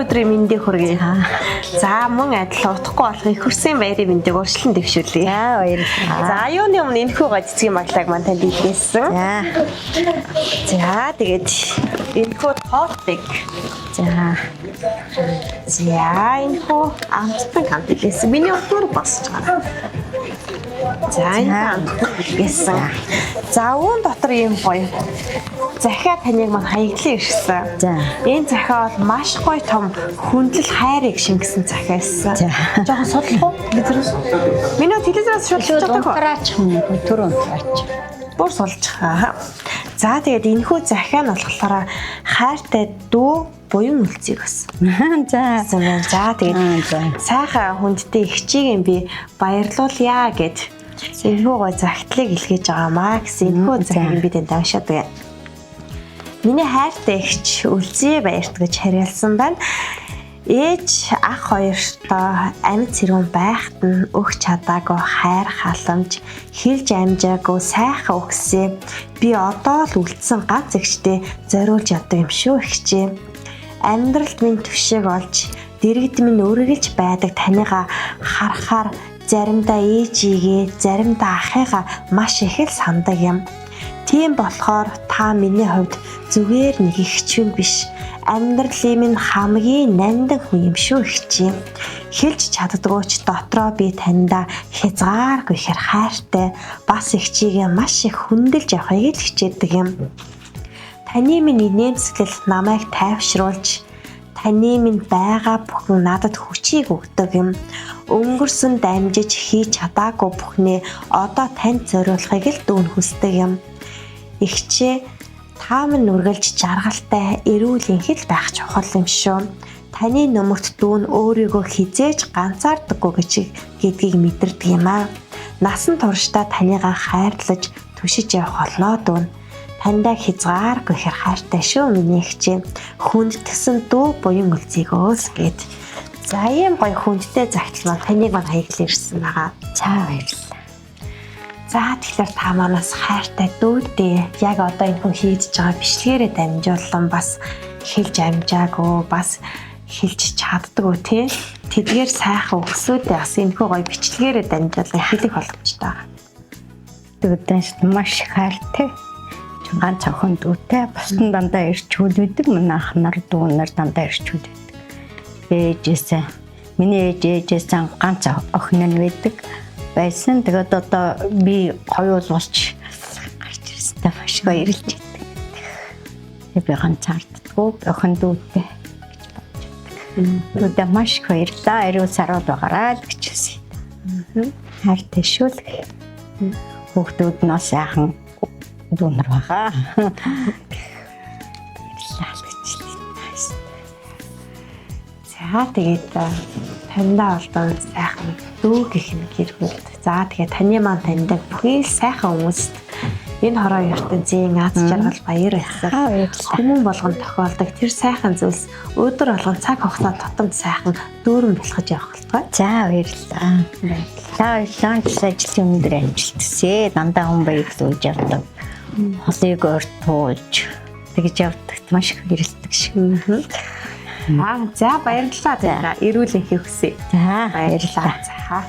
өдрийн мэндийг хүргэе. За, мөн адил утахгүй болох их хөрсөн баярын мэндийг урьдчилан дэвшүүлье. За, баярлалаа. За, юуны өмнө энэхүү гоо цэцгийн маглааг маань танд илгээсэн. За. За, тэгээд энэхүү тортыг. За. За, энэхүү амттан хамт илгээсэн. Миний өдөр босч байгаа. За, энэ амттан илгээсэн. За, үүн дотор ийм гоё захиа таныг маань хаягдлан ирсэн. За. Энэ захиа бол маш гоё том хүндлэл хайрыг шингэсэн захиа байсан. За. Жохон судлах уу? Телевизээс. Миний телевизээс шууд Шууд чаддаг уу? унтраач юм уу? Түр унтраач. Бүр сулчих. Аа. За, тэгээд энэхүү захиа нь болохоор хайртай дүү буян үлцгийг бас. За. Гэсэн байна. За, тэгээд Аа, за. сайхан хүндтэй эгчийг би баярлуулъя гэд энэхүү гой загтлыг илгээж байгаамаа гэсэн энэхүү захиаг би танд уншаад байна. Миний хайртай эгч үлзий баярт гэж хариулсан байна. Ээж ах хоёртоо амьд сэрүүн байхад нь өгч чадаагүй хайр халамж, хэлж амжаагүй сайхан үгсээ би одоо л үлдсэн ганц эгчтэй зориулж явдаг юм шүү, эгчээ. Амьдралд минь түшиг олж, дэрэгд минь үргэлж байдаг таныгаа харахаар заримдаа ээжигээ, заримдаа ахыгаа маш их л сандаг юм. Тийм болохоор та миний хувьд зүгээр нэг эгч биш. Амьдралын минь хамгийн нандин хүн юм шүү, эгчээ. Хэлж чаддгүй ч дотроо би таньда хязгааргүй ихээр хайртай, бас эгчийгээ маш их хүндэлж явахыг л хичээдэг юм. Таны минь инээмсэглэл намайг тайвшруулж, таны минь байгаа бүхэн надад хүчийг өгдөг юм. Өнгөрсөн дамжиж хийж чадаагүй бүхнээ одоо танд зориулахыг л дүүн хүсдэг юм. Игчээ, та минь үргэлж жаргалтай, эрүүл энхэл байх чухал юм шүү. Таны нөмөрт дүүн өөрийгөө хизээж ганцаардаггүй гэж гэдгийг мэдэрдэг юм аа. Насан туршдаа таныгаа хайрлаж түшиж явах болно, дүүн. Таньдаа хязгааргүй ихээр хайртай шүү, миний эгчээ. Хүндэтгсэн дүү буян үлзийгөөс гэд. За, ийм гоё хүндтэй загтал маань таныг маань хаяглан ирсэн байгаа. За, баярлалаа. За, тэгэхээр та манаас хайртай дүүдээ яг одоо энэ хүн хийж байгаа бичлэгээрээ дамжуулан бас хэлж амжаагүй, бас хэлж чаддаггүй тий. Тэдгээр сайхан өксүүдээ бас энэ хүү гоё бичлэгээрээ дамжуулан хэлэх боломжтой байгаа. Дүүдээс маш их хайртай. Ганц охин дүүтэй. Бусд нь дандаа ирч хүлээдэг. Манай ах нар, дүү нар дандаа ирч хүлээдэг. Ээжээсээ миний ээж ээжээсээ ганц охин нь байдаг байсан. Тэгээд одоо би хоёул болж гарч ирсэнтэй маш их баярлж байдаг. Тэгээд би ганцаарддаггүй охин дүүтэй гэж бодож байдаг. Дүүдээ маш их баярлалаа. Эрүүл саруул байгаарай л гэж хүсье. Хайртай шүү л. Хүүхдүүд нь бас сайхан дүү нар байгаа. Баярлалаа л гэж хэлье. За, тэгээд таньдаа олдон сайхан дүү гэх нь гэр бүлд. За, тэгээд таны маань таньдаг бүхий л сайхан хүмүүст энэ хороо ертөнцийн аз жаргал баяр баясгал Аа, баярлалаа. хүмүүн болгон тохиолдог тэр сайхан зүйлс өдөр болгон цаг хугацаа тутамд сайхан дүүрэн бэлхэж явах болтугай. За, баярлалаа. За, баярлалаа. Ажил өндөр амжилт хүсье. Дандаа хүн баярлуулж явдаг. Холыг ойртуулж тэгж явдагт маш их хэрэлдэг шиг. Аа, за, баярлалаа. За, эрүүл энхийг хүсье. За, баярлалаа. За.